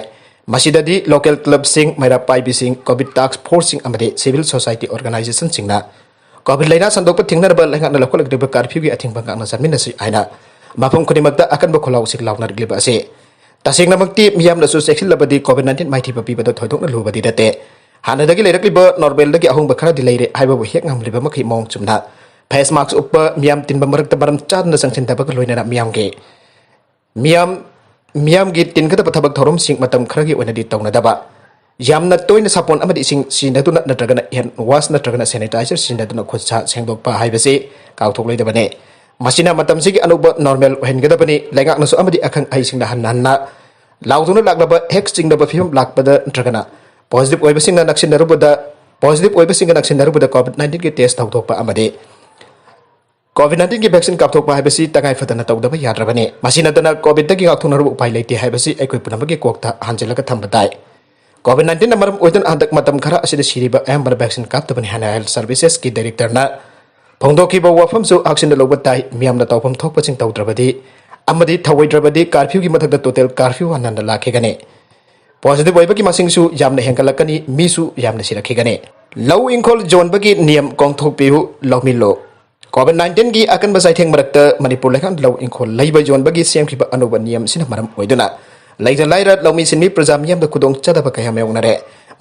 ꯃꯁꯤꯗꯗꯤ ꯂꯣꯀꯦꯜ ꯀ꯭ꯂꯕꯁꯤꯡ, ꯃꯩꯔꯥ ꯄꯥꯏꯕꯤꯁꯤꯡ, ꯀꯣꯚꯤꯗ ꯇꯥꯛꯁ ꯐꯣꯔꯁꯁꯤꯡ ꯑꯃꯗꯤ ꯁꯤꯚꯤꯜ ꯁꯣꯁꯥꯏꯇꯤ ꯑꯣꯔꯒꯅꯥꯏꯖꯦꯁꯟꯁꯤꯡꯅ ꯀꯣꯚꯤꯗ ꯂꯥꯏꯅꯥ ꯁꯟꯗꯣꯛꯄ ꯊꯤꯡꯅꯅꯕ ꯂꯩꯉꯥꯛꯅ ꯂꯧꯈꯠꯂꯛꯂꯤꯕ ꯀꯥꯔꯐ꯭ꯌꯨꯒꯤ ꯑꯊꯤꯡꯕ ꯉꯥꯛꯅ ꯆꯠꯃꯤꯟꯅꯁꯤ ꯍꯥꯏꯅ ꯃꯐꯝ ꯈꯨꯗꯤꯡꯃꯛꯇ ꯑꯀꯟꯕ ꯈꯣꯜꯂꯥꯎꯁꯤꯡ ꯂꯥꯎꯅꯔꯛꯂꯤꯕ ꯑꯁꯤ ꯇꯁꯦꯡꯅꯃꯛꯇꯤ ꯃꯤꯌꯥꯝꯅꯁꯨ ꯆꯦꯛꯁꯤꯜꯂꯕꯗꯤ ꯀꯣꯚꯤꯗ ꯅꯥꯏꯟꯇꯤꯟ ꯃꯥꯏꯊꯤꯕ ꯄꯤꯕꯗ ꯊꯣꯏꯗꯣꯛꯅ ꯂꯨꯕꯗꯤ ꯅꯠꯇꯦ꯫ ꯍꯥꯟꯅꯗꯒꯤ ꯂꯩꯔꯛꯂꯤꯕ ꯅꯣꯔꯃꯦꯜꯗꯒꯤ ꯑꯍꯣꯡꯕ ꯈꯔꯗꯤ ꯂꯩꯔꯦ ꯍꯥꯏꯕꯕꯨ ꯍꯦꯛ ꯉꯝꯂꯤꯕꯃꯈꯩ ꯃꯑꯣꯡ ꯆꯨꯝꯅ ꯐꯦꯁ ꯃꯥꯛꯁ ꯎꯞꯄ, ꯃꯤꯌꯥꯝ ꯇꯤꯟꯕ ꯃꯔꯛꯇ ꯃꯔꯝ ꯆꯥꯗꯅ ꯆꯪꯁꯤꯟꯗꯕꯒ ꯂꯣꯏꯅꯅ ꯃꯤꯌꯥꯝꯒꯤ ꯃꯤꯌꯥꯝ ꯃꯤꯌꯥꯝꯒꯤ ꯇꯤꯟꯒꯗꯕ ꯊꯕꯛ ꯊꯧꯔꯝꯁꯤꯡ ꯃꯇꯝ ꯈꯔꯒꯤ ꯑꯣꯏꯅꯗꯤ ꯇꯧꯅꯗꯕ, ꯌꯥꯝꯅ ꯇꯣꯏꯅ ꯁꯥꯄꯣꯟ ꯑꯃꯗꯤ ꯏꯁꯤꯡ ꯁꯤꯖꯤꯟꯅꯗꯨꯅ ꯅꯠꯇ꯭ꯔꯒꯅ ꯍꯦꯟ ꯋꯥꯁ ꯅꯠꯇ꯭ꯔꯒꯅ ꯁꯦꯅꯤꯇꯥꯏꯖꯔ ꯁꯤꯖꯤꯟꯅꯗꯨꯅ ꯈꯨꯠ ꯁꯥ ꯁꯦꯡꯗꯣꯛꯄ ꯍꯥꯏꯕꯁꯤ ꯀꯥꯎꯊꯣꯛꯂꯣꯏꯗꯕꯅꯤ꯫ ꯃꯁꯤꯅ ꯃꯇꯝꯁꯤꯒꯤ ꯑꯅꯧꯕ ꯅꯣꯔꯃꯦꯜ ꯑꯣꯏꯍꯟꯒꯗꯕꯅꯤ꯫ ꯂꯩꯉꯥꯛꯅꯁꯨ ꯑꯃꯗꯤ ꯑꯈꯪ ꯑꯍꯩꯁꯤꯡꯅ ꯍꯟꯅ ꯍꯟꯅ ꯂꯥꯎꯗꯨꯅ ꯂꯥꯛꯂꯕ ꯍꯦꯛ ꯆꯤꯡꯅꯕ ꯐꯤꯕꯝ ꯂꯥꯛꯄꯗ ꯅꯠꯇ꯭ꯔꯒꯅ ꯄꯣꯖꯤꯇꯤꯚ ꯑꯣꯏꯕꯁꯤꯡꯅ ꯅꯛꯁꯤꯟꯅꯔꯨꯕꯗ ꯄꯣꯖꯤꯇꯤꯚ ꯑꯣꯏꯕꯁꯤꯡꯒ ꯅꯛꯁꯤꯟꯅꯔꯨꯕꯗ ꯀꯣꯚꯤꯗ ꯅꯥꯏꯟꯇꯤꯟꯒꯤ ꯇꯦꯁ ꯇꯧꯊꯣꯛꯄ ꯑꯃꯗꯤ ꯀꯣꯚꯤꯗ ꯅꯥꯏꯟꯇꯤꯟꯒꯤ ꯚꯦꯛꯁꯤꯟ ꯀꯥꯞꯊꯣꯛꯄ ꯍꯥꯏꯕꯁꯤ ꯇꯉꯥꯏ ꯐꯗꯅ ꯇꯧꯗꯕ ꯌꯥꯗ꯭ꯔꯕꯅꯤ꯫ ꯃꯁꯤ ꯅꯠꯇꯅ ꯀꯣꯚꯤꯗꯇꯒꯤ ꯉꯥꯛꯊꯣꯛꯅꯔꯨꯕ ꯎꯄꯥꯏ ꯂꯩꯇꯦ ꯍꯥꯏꯕꯁꯤ ꯑꯩꯈꯣꯏ ꯄꯨꯝꯅꯃꯛꯀꯤ ꯀꯣꯛꯇ ꯍꯟꯖꯤꯜꯂꯒ ꯊꯝꯕ ꯇꯥꯏ꯫ ꯀꯣꯚꯤꯗ ꯅꯥꯏꯟꯇꯤꯟꯅ ꯃꯔꯝ ꯑꯣꯏꯗꯨꯅ ꯍꯟꯗꯛ ꯃꯇꯝ ꯈꯔ ꯑꯁꯤꯗ ꯁꯤꯔꯤꯕ ꯑꯌꯥꯝꯕꯅ ꯚꯦꯛꯁꯤꯟ ꯀꯥꯞꯇꯕꯅꯤ ꯍꯥꯏꯅ ꯍꯦꯜꯊ ꯁꯔꯚꯤꯁꯦꯁꯀꯤ ꯗꯥꯏꯔꯦꯛꯇꯔꯅ ꯐꯣꯡꯗꯣꯛꯈꯤꯕ ꯋꯥꯐꯝꯁꯨ ꯍꯛꯆꯤꯟꯅ ꯂꯧꯕ ꯇꯥꯏ꯫ ꯃꯤꯌꯥꯝꯅ ꯇꯧꯐꯝ ꯊꯣꯛꯄꯁꯤꯡ ꯇꯧꯗ꯭ꯔꯕꯗꯤ ꯑꯃꯗꯤ ꯊꯧꯑꯣꯏꯗ꯭ꯔꯕꯗꯤ ꯀꯥꯔꯐ꯭ꯌꯨꯒꯤ ꯃꯊꯛꯇ ꯇꯣꯇꯦꯜ ꯀꯥꯔꯐ꯭ꯌꯨ ꯍꯟꯍꯟꯅ ꯂꯥꯛꯈꯤꯒꯅꯤ꯫ ꯄꯣꯖꯤꯇꯤꯚ ꯑꯣꯏꯕꯒꯤ ꯃꯁꯤꯡꯁꯨ ꯌꯥꯝꯅ ꯍꯦꯟꯒꯠꯂꯛꯀꯅꯤ, ꯃꯤꯁꯨ ꯌꯥꯝꯅ ꯁꯤꯔꯛꯈꯤꯒꯅꯤ꯫ ꯂꯧ ꯏꯪꯈꯣꯜ ꯌꯣꯟꯕꯒꯤ ꯅꯤꯌꯝ ꯀꯣꯡꯊꯣꯛꯄꯤꯌꯨ, ꯂꯧꯃꯤꯂꯣ꯫ ꯀꯣꯚꯤꯗ ꯅꯥꯏꯟꯇꯤꯟꯒꯤ ꯑꯀꯟꯕ ꯆꯩꯊꯦꯡ ꯃꯔꯛꯇ ꯃꯅꯤꯄꯨꯔ ꯂꯩꯉꯥꯛꯅ ꯂꯧ ꯏꯪꯈꯣꯜ ꯂꯩꯕ ꯌꯣꯟꯕꯒꯤ ꯁꯦꯝꯈꯤꯕ ꯑꯅꯧꯕ ꯅꯤꯌꯝ ꯑꯁꯤꯅ ꯃꯔꯝ ꯑꯣꯏꯗꯨꯅ ꯂꯩꯇ ꯂꯥꯏꯔ ꯂꯧꯃꯤ ꯁꯤꯟꯃꯤ ꯄ꯭ꯔꯖꯥ ꯃꯤꯌꯥꯝꯗ ꯈꯨꯗꯣꯡꯆꯥꯗꯕ ꯀꯌꯥ ꯃꯥꯌꯣꯛꯅꯔꯦ꯫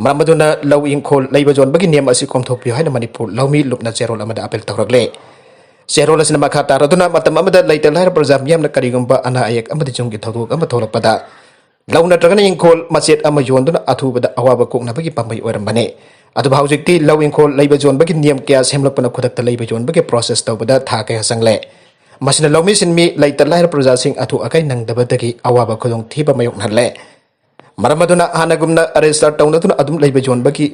ꯃꯔꯝ ꯑꯗꯨꯅ ꯂꯧ ꯏꯪꯈꯣꯜ ꯂꯩꯕ ꯌꯣꯟꯕꯒꯤ ꯅꯤꯌꯝ ꯑꯁꯤ ꯀꯣꯝꯊꯣꯛꯄꯤꯌꯨ ꯍꯥꯏꯅ ꯃꯅꯤꯄꯨꯔ ꯂꯧꯃꯤ ꯂꯨꯞꯅ ꯆꯦꯔꯣꯜ ꯑꯃꯗ ꯑꯄꯤꯜ ꯇꯧꯔꯛꯂꯦ꯫ ꯆꯦꯔꯣꯜ ꯑꯁꯤꯅ ꯃꯈꯥ ꯇꯥꯔꯗꯨꯅ ꯃꯇꯝ ꯑꯃꯗ ꯂꯩꯇ ꯂꯥꯏꯔ ꯄ꯭ꯔꯖꯥ ꯃꯤꯌꯥꯝꯅ ꯀꯔꯤꯒꯨꯝꯕ ꯑꯅꯥ ꯑꯌꯦꯛ ꯑꯃꯗꯤ ꯌꯨꯝꯒꯤ ꯊꯧꯗꯣꯛ ꯑꯃ ꯊꯣꯛꯂꯛꯄꯗ ꯂꯧ ꯅꯠꯇ꯭ꯔꯒꯅ ꯏꯪꯈꯣꯜ ꯃꯆꯦꯠ ꯑꯃ ꯌꯣꯟꯗꯨꯅ ꯑꯊꯨꯕꯗ ꯑꯋꯥꯕ ꯀꯣꯛꯅꯕꯒꯤ ꯄꯥꯝꯕꯩ ꯑꯣꯏꯔꯝꯕꯅꯤ꯫ ꯑꯗꯨꯕꯨ ꯍꯧꯖꯤꯛꯇꯤ ꯂꯧ ꯏꯪꯈꯣꯜ ꯂꯩꯕ ꯌꯣꯟꯕꯒꯤ ꯅꯤꯌꯝ ꯀꯌꯥ ꯁꯦꯝꯂꯛꯄꯅ ꯈꯨꯗꯛꯇ ꯂꯩꯕ ꯌꯣꯟꯕꯒꯤ ꯄ꯭ꯔꯣꯁꯦꯁ ꯇꯧꯕꯗ ꯊꯥ ꯀꯌꯥ ꯆꯪꯂꯦ꯫ ꯃꯁꯤꯅ ꯂꯧꯃꯤ ꯁꯤꯟꯃꯤ ꯂꯩꯇ ꯂꯥꯏꯔ ꯄ꯭ꯔꯖꯥꯁꯤꯡ ꯑꯊꯨ ꯑꯀꯥꯏ ꯅꯪꯗꯕꯗꯒꯤ ꯑꯋꯥꯕ ꯈꯨꯗꯣꯡꯊꯤꯕ ꯃꯥꯌꯣꯛꯅꯍꯜꯂꯦ꯫ ꯃꯔꯝ ꯑꯗꯨꯅ ꯍꯥꯟꯅꯒꯨꯝꯅ ꯔꯦꯖꯤꯁꯇꯔ ꯇꯧꯅꯗꯨꯅ ꯑꯗꯨꯝ ꯂꯩꯕ ꯌꯣꯟꯕꯒꯤ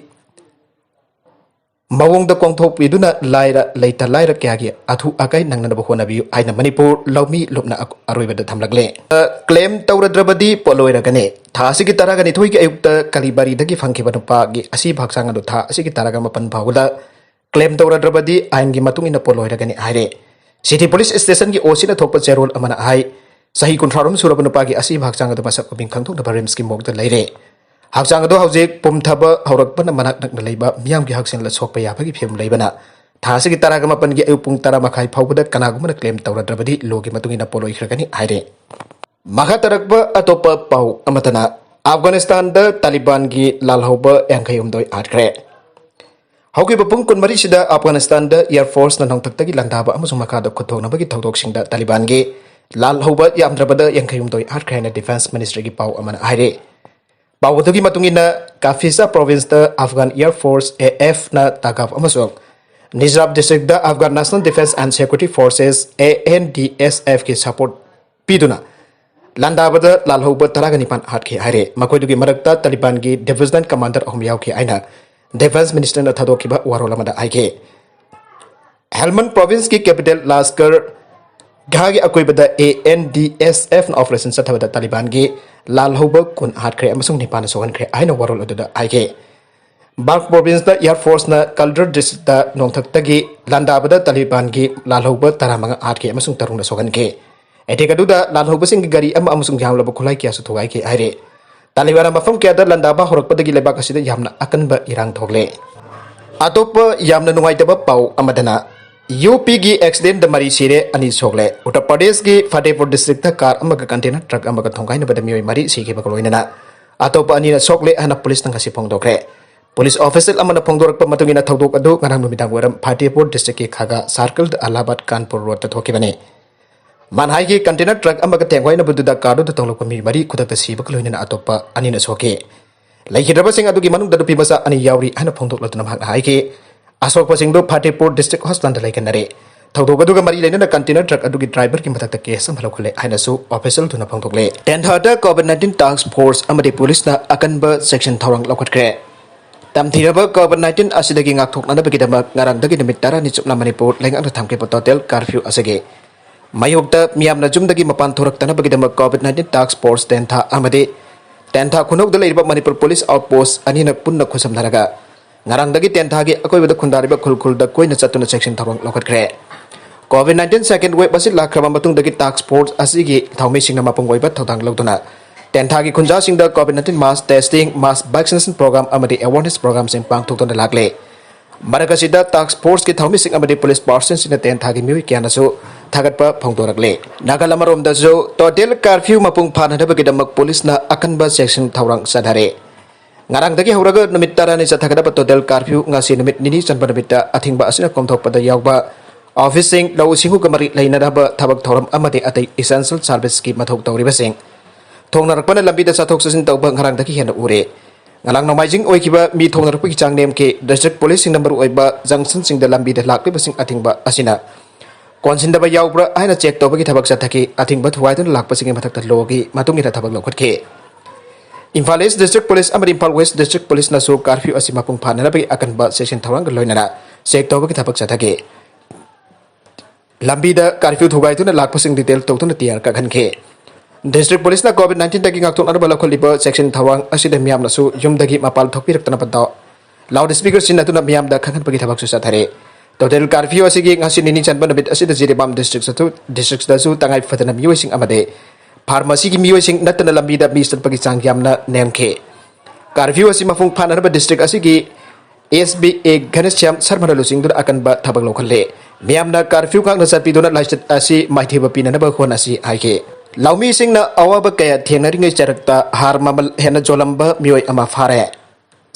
ꯃꯑꯣꯡꯗ ꯀꯣꯡꯊꯣꯛꯄꯤꯗꯨꯅ ꯂꯥꯏꯔ ꯂꯩꯇ ꯂꯥꯏꯔ ꯀꯌꯥꯒꯤ ꯑꯊꯨ ꯑꯀꯥꯏ ꯅꯪꯅꯅꯕ ꯍꯣꯠꯅꯕꯤꯌꯨ ꯍꯥꯏꯅ ꯃꯅꯤꯄꯨꯔ ꯂꯧꯃꯤ ꯂꯨꯞꯅ ꯑꯛ-, ꯑꯔꯣꯏꯕꯗ ꯊꯝꯂꯛꯂꯦ꯫ ꯑ, ꯀ꯭ꯂꯦꯝ ꯇꯧꯔꯗ꯭ꯔꯕꯗꯤ ꯄꯣꯠꯂꯣꯏꯔꯒꯅꯤ꯫ ꯊꯥ ꯑꯁꯤꯒꯤ ꯇꯔꯥꯒ ꯅꯤꯊꯣꯏꯒꯤ ꯑꯌꯨꯛꯇ ꯀꯂꯤꯕꯥꯔꯤꯗꯒꯤ ꯐꯪꯈꯤꯕ ꯅꯨꯄꯥꯒꯤ ꯑꯁꯤꯕ ꯍꯛꯆꯥꯡ ꯑꯗꯨ ꯊꯥ ꯑꯁꯤꯒꯤ ꯇꯔꯥꯒ ꯃꯥꯄꯟ ꯐꯥꯎꯕꯗ ꯀ꯭ꯂꯦꯝ ꯇꯧꯔꯗ꯭ꯔꯕꯗꯤ ꯑꯥꯏꯟꯒꯤ ꯃꯇꯨꯡ ꯏꯟꯅ ꯄꯣꯠꯂꯣꯏꯔꯒꯅꯤ ꯍꯥꯏꯔꯦ꯫ ꯁꯤꯇꯤ ꯄꯨꯂꯤꯁ ꯁ꯭ꯇꯦꯁꯟꯒꯤ ꯑꯣ ꯁꯤꯅ ꯊꯣꯛꯄ ꯆꯦꯔꯣꯜ ꯑꯃꯅ ꯍꯥꯏ, ꯆꯍꯤ ꯀꯨꯟꯊ꯭ꯔꯥ ꯁꯨꯔꯕ ꯅꯨꯄꯥꯒꯤ ꯑꯁꯤꯕ ꯍꯛꯆꯥꯡ ꯑꯗꯨ ꯃꯁꯛ ꯃꯃꯤꯡ ꯈꯪꯗꯣꯛꯅꯕ ꯔꯤꯝꯁꯀꯤ ꯃꯣꯔꯒꯇ ꯂꯩꯔꯦ꯫ ꯍꯛꯆꯥꯡ ꯑꯗꯨ ꯍꯧꯖꯤꯛ ꯄꯨꯝꯊꯕ ꯍꯧꯔꯛꯄꯅ ꯃꯅꯥꯛ ꯅꯛꯅ ꯂꯩꯕ ꯃꯤꯌꯥꯝꯒꯤ ꯍꯛꯁꯦꯜꯗ ꯁꯣꯛꯄ ꯌꯥꯕꯒꯤ ꯐꯤꯕꯝ ꯂꯩꯕꯅ ꯊꯥ ꯑꯁꯤꯒꯤ ꯇꯔꯥꯒ ꯃꯥꯄꯟꯒꯤ ꯑꯌꯨꯛ ꯄꯨꯡ ꯇꯔꯥ ꯃꯈꯥꯏ ꯐꯥꯎꯕꯗ ꯀꯅꯥꯒꯨꯝꯕꯅ ꯀ꯭ꯂꯦꯝ ꯇꯧꯔꯗ꯭ꯔꯕꯗꯤ ꯂꯣꯒꯤ ꯃꯇꯨꯡ ꯏꯟꯅ ꯄꯣꯠꯂꯣꯏꯈ꯭ꯔꯒꯅꯤ ꯍꯥꯏꯔꯦ꯫ ꯃꯈꯥ ꯇꯥꯔꯛꯄ ꯑꯇꯣꯞꯄ ꯄꯥꯎ ꯑꯃꯠꯇꯅ ꯑꯐꯒꯥꯅꯤꯁꯇꯥꯟꯗ ꯇꯥꯂꯤꯕꯥꯟꯒꯤ ꯂꯥꯜꯍꯧꯕ ꯌꯥꯡꯈꯩ ꯍꯨꯝꯗꯣꯏ ꯍꯥꯠꯈ꯭ꯔꯦ꯫ ꯍꯧꯈꯤꯕ ꯄꯨꯡ ꯀꯨꯟꯃꯔꯤꯁꯤꯗ ꯑꯐꯒꯥꯅꯤꯁꯇꯥꯟꯗ Air Forceꯅ ꯅꯣꯡꯊꯛꯇꯒꯤ ꯂꯥꯟꯗꯥꯕ ꯑꯃꯁꯨꯡ ꯃꯈꯥꯗ ꯈꯨꯠꯊꯣꯛꯅꯕꯒꯤ ꯊꯧꯗꯣꯛꯁꯤꯡꯗ ꯇꯥꯂꯤꯕꯥꯟꯒꯤ ꯂꯥꯜꯍꯧꯕ ꯌꯥꯝꯗ꯭ꯔꯕꯗ ꯌꯥꯡꯈꯩ ꯍꯨꯝꯗꯣꯏ ꯍꯥꯠꯈ꯭ꯔꯦ ꯍꯥꯏꯅ Defence Ministryꯒꯤ ꯄꯥꯎ ꯑꯃꯅ ꯍꯥꯏꯔꯤ꯫ ꯄꯥꯎ ꯑꯗꯨꯒꯤ ꯃꯇꯨꯡ ꯏꯟꯅ, ꯀꯥꯐꯤꯁꯥ Provinceꯇ Afghan Air Force, AFꯅ ꯇꯥꯒꯥꯞ ꯑꯃꯁꯨꯡ ꯅꯤꯖꯔꯥꯞ Districtꯇ Afghan National Defence and Security Forces, ANDSFꯀꯤ support ꯄꯤꯗꯨꯅ ꯂꯥꯟꯗꯥꯕꯗ ꯂꯥꯜꯍꯧꯕ ꯇꯔꯥꯒ ꯅꯤꯄꯥꯟ ꯍꯥꯠꯈꯤ ꯍꯥꯏꯔꯦ꯫ ꯃꯈꯣꯏꯗꯨꯒꯤ ꯃꯔꯛꯇ ꯇꯥꯂꯤꯕꯥꯟꯒꯤ Divisional Commander ꯑꯍꯨꯝ ꯌꯥꯎꯈꯤ ꯍꯥꯏꯅ Defence Ministerꯅ ꯊꯥꯗꯣꯛꯈꯤꯕ ꯋꯥꯔꯣꯜ ꯑꯃꯗ ꯍꯥꯏꯈꯤ꯫ Helmand Provinceꯀꯤ capital ꯂꯥꯁꯀꯔ ꯘꯥꯒꯤ ꯑꯀꯣꯏꯕꯗ ANDSFꯅ operation ꯆꯠꯊꯕꯗ ꯇꯥꯂꯤꯕꯥꯟꯒꯤ ꯂꯥꯜꯍꯧꯕ ꯀꯨꯟ ꯍꯥꯠꯈ꯭ꯔꯦ ꯑꯃꯁꯨꯡ ꯅꯤꯄꯥꯟꯅ ꯁꯣꯛꯍꯟꯈ꯭ꯔꯦ ꯍꯥꯏꯅ ꯋꯥꯔꯣꯜ ꯑꯗꯨꯗ ꯍꯥꯏꯈꯤ꯫ ꯕꯥꯜꯈ Provinceꯇ Air Forceꯅ ꯀꯜꯗꯔ Districtꯇ ꯅꯣꯡꯊꯛꯇꯒꯤ ꯂꯥꯟꯗꯥꯕꯗ ꯇꯥꯂꯤꯕꯥꯟꯒꯤ ꯂꯥꯜꯍꯧꯕ ꯇꯔꯥꯃꯉꯥ ꯍꯥꯠꯈꯤ ꯑꯃꯁꯨꯡ ꯇꯔꯨꯛꯅ ꯁꯣꯛꯍꯟꯈꯤ꯫ Attack ꯑꯗꯨꯗ ꯂꯥꯜꯍꯧꯕꯁꯤꯡꯒꯤ ꯒꯥꯔꯤ ꯑꯃ ꯑꯃꯁꯨꯡ ꯌꯥꯝꯂꯕ ꯈꯨꯠꯂꯥꯏ ꯀꯌꯥꯁꯨ ꯊꯨꯒꯥꯏꯈꯤ ꯍꯥꯏꯔꯤ꯫ ꯇꯥꯂꯤꯕꯥꯟꯅ ꯃꯐꯝ ꯀꯌꯥꯗ ꯂꯥꯟꯗꯥꯕ ꯍꯧꯔꯛꯄꯗꯒꯤ ꯂꯩꯕꯥꯛ ꯑꯁꯤꯗ ꯌꯥꯝꯅ ꯑꯀꯟꯕ ꯏꯔꯥꯡ ꯊꯣꯛꯂꯦ꯫ ꯑꯇꯣꯞꯄ ꯌꯥꯝꯅ ꯅꯨꯡꯉꯥꯏꯇꯕ ꯄꯥꯎ ꯑꯃꯗꯅ, UPꯒꯤ accidentꯗ ꯃꯔꯤ ꯁꯤꯔꯦ, ꯑꯅꯤ ꯁꯣꯛꯂꯦ꯫ ꯎꯠꯇꯔ ꯄ꯭ꯔꯗꯦꯁꯀꯤ ꯐꯇꯦꯄꯨꯔ Districtꯇ car ꯑꯃꯒ container truck ꯑꯃꯒ ꯊꯣꯡꯒꯥꯏꯅꯕꯗ ꯃꯤꯑꯣꯏ ꯃꯔꯤ ꯁꯤꯈꯤꯕꯒ ꯂꯣꯏꯅꯅ ꯑꯇꯣꯞꯄ ꯑꯅꯤꯅ ꯁꯣꯛꯂꯦ ꯍꯥꯏꯅ ꯄꯨꯂꯤꯁꯅ ꯉꯁꯤ ꯐꯣꯡꯗꯣꯛꯈ꯭ꯔꯦ꯫ ꯄꯨꯂꯤꯁ official ꯑꯃꯅ ꯐꯣꯡꯗꯣꯔꯛꯄ ꯃꯇꯨꯡ ꯏꯟꯅ, ꯊꯧꯗꯣꯛ ꯑꯗꯨ ꯉꯔꯥꯡ ꯅꯨꯃꯤꯗꯥꯡ ꯋꯥꯏꯔꯝ ꯐꯇꯦꯄꯨꯔ Districtꯀꯤ ꯈꯥꯒꯥ circleꯗ ꯑꯂꯥꯍꯥꯕꯥꯗ ꯀꯥꯟꯄꯨꯔ roadꯇ ꯊꯣꯛꯈꯤꯕꯅꯤ꯫ ꯃꯥꯟꯍꯥꯏꯒꯤ container truck ꯑꯃꯒ ꯊꯦꯡꯒꯥꯏꯅꯕꯗꯨꯗ carꯗꯨꯗ ꯇꯣꯡꯂꯛꯄ ꯃꯤ ꯃꯔꯤ ꯈꯨꯗꯛꯇ ꯁꯤꯕꯒ ꯂꯣꯏꯅꯅ ꯑꯇꯣꯞꯄ ꯑꯅꯤꯅ ꯁꯣꯛꯈꯤ꯫ ꯂꯩꯈꯤꯗ꯭ꯔꯕꯁꯤꯡ ꯑꯗꯨꯒꯤ ꯃꯅꯨꯡꯗ ꯅꯨꯄꯤ ꯃꯆꯥ ꯑꯅꯤ ꯌꯥꯎꯔꯤ ꯍꯥꯏꯅ ꯐꯣꯡꯗꯣꯛꯂꯗꯨꯅ ꯃꯍꯥꯛꯅ ꯍꯥꯏꯈꯤ, ꯑꯁꯣꯛꯄꯁꯤꯡꯗꯨ ꯐꯇꯦꯄꯨꯔ District Hospitalꯗ ꯂꯩꯈꯟꯅꯔꯦ꯫ ꯊꯧꯗꯣꯛ ꯑꯗꯨꯒ ꯃꯔꯤ ꯂꯩꯅꯅ container truck ꯑꯗꯨꯒꯤ driverꯒꯤ ꯃꯊꯛꯇ case ꯑꯃ ꯂꯧꯈꯠꯂꯦ ꯍꯥꯏꯅꯁꯨ officialꯗꯨꯅ ꯐꯣꯡꯗꯣꯛꯂꯦ꯫ ꯇꯦꯟꯊꯥꯗ COVID nineteen task force ꯑꯃꯗꯤ ꯄꯨꯂꯤꯁꯅ ꯑꯀꯟꯕ ꯆꯦꯛꯁꯤꯟ ꯊꯧꯔꯥꯡ ꯂꯧꯈꯠꯈ꯭ꯔꯦ꯫ ꯇꯝꯊꯤꯔꯕ COVID nineteen ꯑꯁꯤꯗꯒꯤ ꯉꯥꯛꯊꯣꯛꯅꯅꯕꯒꯤꯗꯃꯛ ꯉꯔꯥꯡꯗꯒꯤ ꯅꯨꯃꯤꯠ ꯇꯔꯥꯅꯤ ꯆꯨꯞꯅ ꯃꯅꯤꯄꯨꯔ ꯂꯩꯉꯥꯛꯅ ꯊꯝꯈꯤꯕ total curfew ꯑꯁꯤꯒꯤ ꯃꯥꯌꯣꯛꯇ ꯃꯤꯌꯥꯝꯅ ꯌꯨꯝꯗꯒꯤ ꯃꯄꯥꯟ ꯊꯣꯔꯛꯇꯅꯕꯒꯤꯗꯃꯛ COVID nineteen task force ꯇꯦꯟꯊꯥ ꯑꯃꯗꯤ ꯇꯦꯟꯊꯥ ꯈꯨꯅꯧꯗ ꯂꯩꯔꯤꯕ ꯃꯅꯤꯄꯨꯔ ꯄꯨꯂꯤꯁ outpost ꯑꯅꯤꯅ ꯄꯨꯟꯅ ꯈꯨꯠꯁꯝꯅꯔꯒ ꯉꯔꯥꯡꯗꯒꯤ ꯇꯦꯟꯊꯥꯒꯤ ꯑꯀꯣꯏꯕꯗ ꯈꯨꯟꯗꯥꯔꯤꯕ ꯈꯨꯜ ꯈꯨꯜꯗ ꯀꯣꯏꯅ ꯆꯠꯇꯨꯅ ꯆꯦꯛꯁꯤꯟ ꯊꯧꯔꯥꯡ ꯂꯧꯈꯠꯈ꯭ꯔꯦ꯫ COVID nineteen second wave ꯑꯁꯤ ꯂꯥꯛꯈ꯭ꯔꯕ ꯃꯇꯨꯡꯗꯒꯤ task force ꯑꯁꯤꯒꯤ ꯊꯧꯃꯤꯁꯤꯡꯅ ꯃꯄꯨꯡ ꯑꯣꯏꯕ ꯊꯧꯗꯥꯡ ꯂꯧꯗꯨꯅ ꯇꯦꯟꯊꯥꯒꯤ ꯈꯨꯟꯖꯥꯁꯤꯡꯗ COVID nineteen mass testing, mass vaccination program ꯑꯃꯗꯤ awareness programꯁꯤꯡ ꯄꯥꯡꯊꯣꯛꯇꯨꯅ ꯂꯥꯛꯂꯦ꯫ ꯃꯔꯛ ꯑꯁꯤꯗ task forceꯀꯤ ꯊꯧꯃꯤꯁꯤꯡ ꯑꯃꯗꯤ police personꯁꯤꯡꯅ ꯇꯦꯟꯊꯥꯒꯤ ꯃꯤꯑꯣꯏ ꯀꯌꯥꯅꯁꯨ ꯊꯥꯒꯠꯄ ꯐꯣꯡꯗꯣꯔꯛꯂꯦ꯫ ꯅꯥꯀꯜ ꯑꯃꯔꯣꯝꯗꯁꯨ total curfew ꯃꯄꯨꯡ ꯐꯥꯅꯅꯕꯒꯤꯗꯃꯛ ꯄꯨꯂꯤꯁꯅ ꯑꯀꯟꯕ ꯆꯦꯛꯁꯤꯟ ꯊꯧꯔꯥꯡ ꯆꯠꯊꯔꯦ꯫ ꯉꯔꯥꯡꯗꯒꯤ ꯍꯧꯔꯒ ꯅꯨꯃꯤꯠ ꯇꯔꯥꯅꯤ ꯆꯠꯊꯒꯗꯕ total curfew ꯉꯁꯤ ꯅꯨꯃꯤꯠ ꯅꯤꯅꯤ ꯆꯟꯕ ꯅꯨꯃꯤꯠꯇ ꯑꯊꯤꯡꯕ ꯑꯁꯤꯅ ꯀꯣꯝꯊꯣꯛꯄꯗ ꯌꯥꯎꯕ officeꯁꯤꯡ, ꯂꯧꯎ ꯁꯤꯡꯎꯒ ꯃꯔꯤ ꯂꯩꯅꯔꯕ ꯊꯕꯛ ꯊꯧꯔꯝ ꯑꯃꯗꯤ ꯑꯇꯩ essential serviceꯀꯤ ꯃꯊꯧ ꯇꯧꯔꯤꯕꯁꯤꯡ ꯊꯣꯡꯅꯔꯛꯄꯅ ꯂꯝꯕꯤꯗ ꯆꯠꯊꯣꯛ ꯆꯠꯁꯤꯟ ꯇꯧꯕ ꯉꯔꯥꯡꯗꯒꯤ ꯍꯦꯟꯅ ꯎꯔꯦ꯫ ꯉꯔꯥꯡ ꯅꯣꯡꯃꯥꯏꯖꯤꯡ ꯑꯣꯏꯈꯤꯕ ꯃꯤ ꯊꯣꯡꯅꯔꯛꯄꯒꯤ ꯆꯥꯡ ꯅꯦꯝꯈꯤ꯫ District policeꯁꯤꯡꯅ ꯃꯔꯨꯑꯣꯏꯕ junctionꯁꯤꯡꯗ ꯂꯝꯕꯤꯗ ꯂꯥꯛꯂꯤꯕꯁꯤꯡ ꯑꯊꯤꯡꯕ ꯑꯁꯤꯅ ꯀꯣꯟꯁꯤꯟꯗꯕ ꯌꯥꯎꯕ꯭ꯔꯥ ꯍꯥꯏꯅ check ꯇꯧꯕꯒꯤ ꯊꯕꯛ ꯆꯠꯊꯈꯤ꯫ ꯑꯊꯤꯡꯕ ꯊꯨꯒꯥꯏꯗꯨꯅ ꯂꯥꯛꯄꯁꯤꯡꯒꯤ ꯃꯊꯛꯇ lawꯒꯤ ꯃꯇꯨꯡ ꯏꯟꯅ ꯊꯕꯛ ꯂꯧꯈꯠꯈꯤ꯫ ꯏꯝꯐꯥꯜ East District Police ꯑꯃꯗꯤ ꯏꯝꯐꯥꯜ West District Policeꯅꯁꯨ curfew ꯑꯁꯤ ꯃꯄꯨꯡ ꯐꯥꯅꯅꯕꯒꯤ ꯑꯀꯟꯕ ꯆꯦꯛꯁꯤꯟ ꯊꯧꯔꯥꯡꯒ ꯂꯣꯏꯅꯅ check ꯇꯧꯕꯒꯤ ꯊꯕꯛ ꯆꯠꯊꯈꯤ꯫ ꯂꯝꯕꯤꯗ curfew ꯊꯨꯒꯥꯏꯗꯨꯅ ꯂꯥꯛꯄꯁꯤꯡ detail ꯇꯧꯗꯨꯅ ꯇꯤꯌꯥꯔ ꯀꯛꯍꯟꯈꯤ꯫ District Policeꯅ COVID nineteenꯗꯒꯤ ꯉꯥꯛꯊꯣꯛꯅꯅꯕ ꯂꯧꯈꯠꯂꯤꯕ ꯆꯦꯛꯁꯤꯟ ꯊꯧꯔꯥꯡ ꯑꯁꯤꯗ ꯃꯤꯌꯥꯝꯅꯁꯨ ꯌꯨꯝꯗꯒꯤ ꯃꯄꯥꯟ ꯊꯣꯛꯄꯤꯔꯛꯇꯅꯕ ꯗꯥꯎ loudspeaker ꯁꯤꯖꯤꯟꯅꯗꯨꯅ ꯃꯤꯌꯥꯝꯗ ꯈꯪꯍꯟꯕꯒꯤ ꯊꯕꯛꯁꯨ ꯆꯠꯊꯔꯦ꯫ Total curfew ꯑꯁꯤꯒꯤ ꯉꯁꯤ ꯅꯤꯅꯤ ꯆꯟꯕ ꯅꯨꯃꯤꯠ ꯑꯁꯤꯗ ꯖꯤꯔꯤꯕꯥꯝ district districtꯇꯁꯨ ꯇꯉꯥꯏ ꯐꯗꯅ ꯃꯤꯑꯣꯏꯁꯤꯡ ꯑꯃꯗꯤ pharmacyꯒꯤ ꯃꯤꯑꯣꯏꯁꯤꯡ ꯅꯠꯇꯅ ꯂꯝꯕꯤꯗ ꯃꯤ ꯆꯠꯄꯒꯤ ꯆꯥꯡ ꯌꯥꯝꯅ ꯅꯦꯝꯈꯤ꯫ Curfew ꯑꯁꯤ ꯃꯄꯨꯡ ꯐꯥꯅꯅꯕ district ꯑꯁꯤꯒꯤ SBA ꯘꯅꯁ꯭ꯌꯥꯝ ꯁꯔꯃꯅ ꯂꯨꯆꯤꯡꯗꯨꯅ ꯑꯀꯟꯕ ꯊꯕꯛ ꯂꯧꯈꯠꯂꯦ꯫ ꯃꯤꯌꯥꯝꯅ curfew ꯉꯥꯛꯅ ꯆꯠꯄꯤꯗꯨꯅ ꯂꯥꯏꯆꯠ ꯑꯁꯤ ꯃꯥꯏꯊꯤꯕ ꯄꯤꯅꯅꯕ ꯍꯣꯠꯅꯁꯤ ꯍꯥꯏꯈꯤ꯫ ꯂꯧꯃꯤꯁꯤꯡꯅ ꯑꯋꯥꯕ ꯀꯌꯥ ꯊꯦꯡꯅꯔꯤꯉꯩ ꯆꯔꯛꯇ ꯍꯥꯔ ꯃꯃꯜ ꯍꯦꯟꯅ ꯌꯣꯜꯂꯝꯕ ꯃꯤꯑꯣꯏ ꯑꯃ ꯐꯥꯔꯦ꯫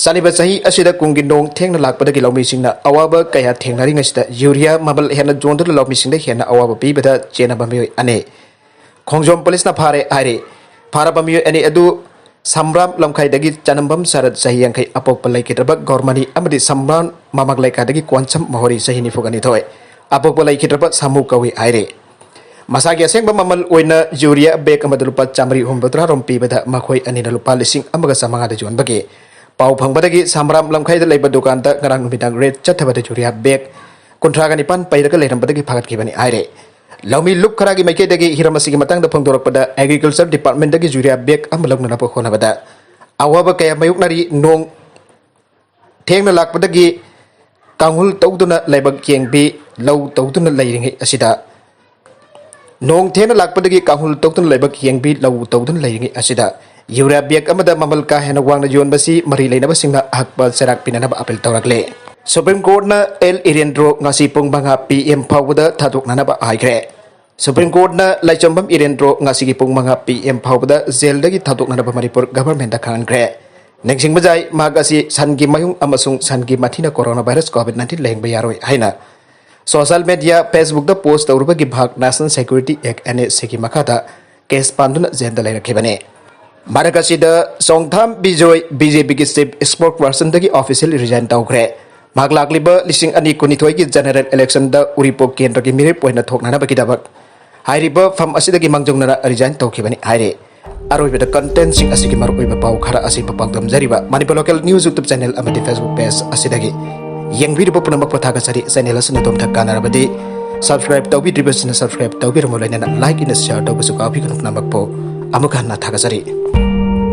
ꯆꯠꯂꯤꯕ ꯆꯍꯤ ꯑꯁꯤꯗ ꯀꯨꯝꯒꯤ ꯅꯣꯡ ꯊꯦꯡꯅ ꯂꯥꯛꯄꯗꯒꯤ ꯂꯧꯃꯤꯁꯤꯡꯅ ꯑꯋꯥꯕ ꯀꯌꯥ ꯊꯦꯡꯅꯔꯤꯉꯩꯁꯤꯗ ꯌꯨꯔꯤꯌꯥ ꯃꯃꯜ ꯍꯦꯟꯅ ꯌꯣꯟꯗꯨꯅ ꯂꯧꯃꯤꯁꯤꯡꯗ ꯍꯦꯟꯅ ꯑꯋꯥꯕ ꯄꯤꯕꯗ ꯆꯦꯟꯅꯕ ꯃꯤꯑꯣꯏ ꯑꯅꯤ ꯈꯣꯡꯖꯣꯝ policeꯅ ꯐꯥꯔꯦ ꯍꯥꯏꯔꯤ꯫ ꯐꯥꯔꯕ ꯃꯤꯑꯣꯏ ꯑꯅꯤ ꯑꯗꯨ ꯁꯝꯕ꯭ꯔꯥꯝ ꯂꯝꯈꯥꯏꯗꯒꯤ ꯆꯅꯝꯕꯝ ꯁꯔꯠ ꯆꯍꯤ ꯌꯥꯡꯈꯩ ꯑꯄꯣꯛꯄ ꯂꯩꯈꯤꯗ꯭ꯔꯕ ꯒꯧꯔꯃꯅꯤ ꯑꯃꯗꯤ ꯁꯝꯕ꯭ꯔꯥꯝ ꯃꯃꯥꯡ ꯂꯩꯀꯥꯏꯗꯒꯤ ꯀꯣꯟꯁꯝ ꯃꯍꯣꯔꯤ ꯆꯍꯤ ꯅꯤꯐꯨꯒ ꯅꯤꯊꯣꯏ ꯑꯄꯣꯛꯄ ꯂꯩꯈꯤꯗ꯭ꯔꯕ ꯁꯥꯃꯨ ꯀꯧꯏ ꯍꯥꯏꯔꯤ꯫ ꯃꯁꯥꯒꯤ ꯑꯁꯦꯡꯕ ꯃꯃꯜ ꯑꯣꯏꯅ ꯌꯨꯔꯤꯌꯥ bag ꯑꯃꯗ ꯂꯨꯄꯥ ꯆꯥꯃꯔꯤ ꯍꯨꯝꯐꯨꯇꯔꯥ ꯔꯣꯝ ꯄꯤꯕꯗ ꯃꯈꯣꯏ ꯑꯅꯤꯅ ꯂꯨꯄꯥ ꯂꯤꯁꯤꯡ ꯑꯃꯒ ꯆꯥꯃꯉꯥꯗ ꯌꯣꯟꯕꯒꯤ ꯄꯥꯎ ꯐꯪꯕꯗꯒꯤ ꯁꯝꯕ꯭ꯔꯥꯝ ꯂꯝꯈꯥꯏꯗ ꯂꯩꯕ ꯗꯨꯀꯥꯟꯗ ꯉꯔꯥꯡ ꯅꯨꯃꯤꯗꯥꯡ raid ꯆꯠꯊꯕꯗ ꯌꯨꯔꯤꯌꯥ bag ꯀꯨꯟꯊ꯭ꯔꯥꯒ ꯅꯤꯄꯥꯟ ꯄꯩꯔꯒ ꯂꯩꯔꯝꯕꯗꯒꯤ ꯐꯥꯒꯠꯈꯤꯕꯅꯤ ꯍꯥꯏꯔꯦ꯫ ꯂꯧꯃꯤ ꯂꯨꯞ ꯈꯔꯒꯤ ꯃꯥꯏꯀꯩꯗꯒꯤ ꯍꯤꯔꯝ ꯑꯁꯤꯒꯤ ꯃꯇꯥꯡꯗ ꯐꯣꯡꯗꯣꯔꯛꯄꯗ Agriculture Departmentꯗꯒꯤ ꯌꯨꯔꯤꯌꯥ bag ꯑꯃ ꯂꯧꯅꯅꯕ ꯍꯣꯠꯅꯕꯗ ꯑꯋꯥꯕ ꯀꯌꯥ ꯃꯥꯌꯣꯛꯅꯔꯤ꯫ ꯅꯣꯡ ꯊꯦꯡꯅ ꯂꯥꯛꯄꯗꯒꯤ ꯀꯥꯡꯍꯨꯜ ꯇꯧꯗꯨꯅ ꯂꯥꯏꯕꯛ ꯌꯦꯡꯕꯤ ꯂꯧ ꯇꯧꯗꯨꯅ ꯂꯩꯔꯤꯉꯩ ꯑꯁꯤꯗ, ꯅꯣꯡ ꯊꯦꯡꯅ ꯂꯥꯛꯄꯗꯒꯤ ꯀꯥꯡꯍꯨꯜ ꯇꯧꯗꯨꯅ ꯂꯥꯏꯕꯛ ꯌꯦꯡꯕꯤ ꯂꯧ ꯇꯧꯗꯨꯅ ꯂꯩꯔꯤꯉꯩ ꯑꯁꯤꯗ ꯌꯨꯔꯤꯌꯥ bag ꯑꯃꯗ ꯃꯃꯜ ꯀꯥ ꯍꯦꯟꯅ ꯋꯥꯡꯅ ꯌꯣꯟꯕꯁꯤ ꯃꯔꯤ ꯂꯩꯅꯕꯁꯤꯡꯅ ꯑꯍꯛꯄ ꯆꯩꯔꯥꯛ ꯄꯤꯅꯅꯕ appeal ꯇꯧꯔꯛꯂꯦ꯫ Supreme Courtꯅ ꯑꯦꯜ ꯏꯔꯦꯟꯗ꯭ꯔꯣ ꯉꯁꯤ ꯄꯨꯡ ꯃꯉꯥ PM ꯐꯥꯎꯕꯗ ꯊꯥꯗꯣꯛꯅꯅꯕ ꯍꯥꯏꯈ꯭ꯔꯦ꯫ Supreme Courtꯅ ꯂꯥꯏꯆꯝꯕꯝ ꯏꯔꯦꯟꯗ꯭ꯔꯣ ꯉꯁꯤꯒꯤ ꯄꯨꯡ ꯃꯉꯥ PM ꯐꯥꯎꯕꯗ jailꯗꯒꯤ ꯊꯥꯗꯣꯛꯅꯅꯕ ꯃꯅꯤꯄꯨꯔ governmentꯇ ꯈꯪꯍꯟꯈ꯭ꯔꯦ꯫ ꯅꯤꯡꯁꯤꯡꯕ ꯌꯥꯏ, ꯃꯍꯥꯛ ꯑꯁꯤ ꯁꯟꯒꯤ ꯃꯌꯨꯡ ꯑꯃꯁꯨꯡ ꯁꯟꯒꯤ ꯃꯊꯤꯅ corona virus COVID nineteen ꯂꯩꯍꯟꯕ ꯌꯥꯔꯣꯏ ꯍꯥꯏꯅ social media Facebookꯇ post ꯇꯧꯔꯨꯕꯒꯤ ꯃꯍꯥꯛ National Security Act NSAꯒꯤ ꯃꯈꯥꯗ case ꯄꯥꯟꯗꯨꯅ jailꯗ ꯂꯩꯔꯛꯈꯤꯕꯅꯤ꯫ ꯃꯔꯛ ꯑꯁꯤꯗ ꯆꯣꯡꯊꯥꯝ ꯕꯤꯖꯣꯏ BJPꯒꯤ chief spokespersonꯗꯒꯤ officially resign ꯇꯧꯈ꯭ꯔꯦ꯫ ꯃꯍꯥꯛ ꯂꯥꯛꯂꯤꯕ ꯂꯤꯁꯤꯡ ꯑꯅꯤ ꯀꯨꯟꯅꯤꯊꯣꯏꯒꯤ general electionꯗ ꯎꯔꯤꯄꯣꯛ ꯀꯦꯟꯗ꯭ꯔꯒꯤ ꯃꯤꯔꯦꯞ ꯑꯣꯏꯅ ꯊꯣꯛꯅꯅꯕꯒꯤꯗꯃꯛ ꯍꯥꯏꯔꯤꯕ ꯐꯝ ꯑꯁꯤꯗꯒꯤ ꯃꯥꯡꯖꯧꯅꯅ resign ꯇꯧꯈꯤꯕꯅꯤ ꯍꯥꯏꯔꯤ꯫ ꯑꯔꯣꯏꯕꯗ contentꯁꯤꯡ ꯑꯁꯤꯒꯤ ꯃꯔꯨꯑꯣꯏꯕ ꯄꯥꯎ ꯈꯔ ꯑꯁꯤ ꯄꯥꯎꯗꯝꯖꯔꯤꯕ Manipur Local News YouTube channel ꯑꯃꯗꯤ Facebook page ꯑꯁꯤꯗꯒꯤ ꯌꯦꯡꯕꯤꯔꯤꯕ ꯄꯨꯝꯅꯃꯛꯄꯨ ꯊꯥꯒꯠꯆꯔꯤ꯫ Channel ꯑꯁꯤꯅ ꯑꯗꯣꯝꯗ ꯀꯥꯟꯅꯔꯕꯗꯤ subscribe ꯇꯧꯕꯤꯗ꯭ꯔꯤꯕꯁꯤꯡꯅ subscribe ꯇꯧꯕꯤꯔꯝꯃꯨ, ꯂꯣꯏꯅꯅ like ꯏꯟꯅ share ꯇꯧꯕꯁꯨ ꯀꯥꯎꯕꯤꯒꯅꯨ꯫ ꯄꯨꯝꯅꯃꯛꯄꯨ ꯑꯃꯨꯛ ꯍꯟꯅ ꯊꯥꯒꯠꯆꯔꯤ꯫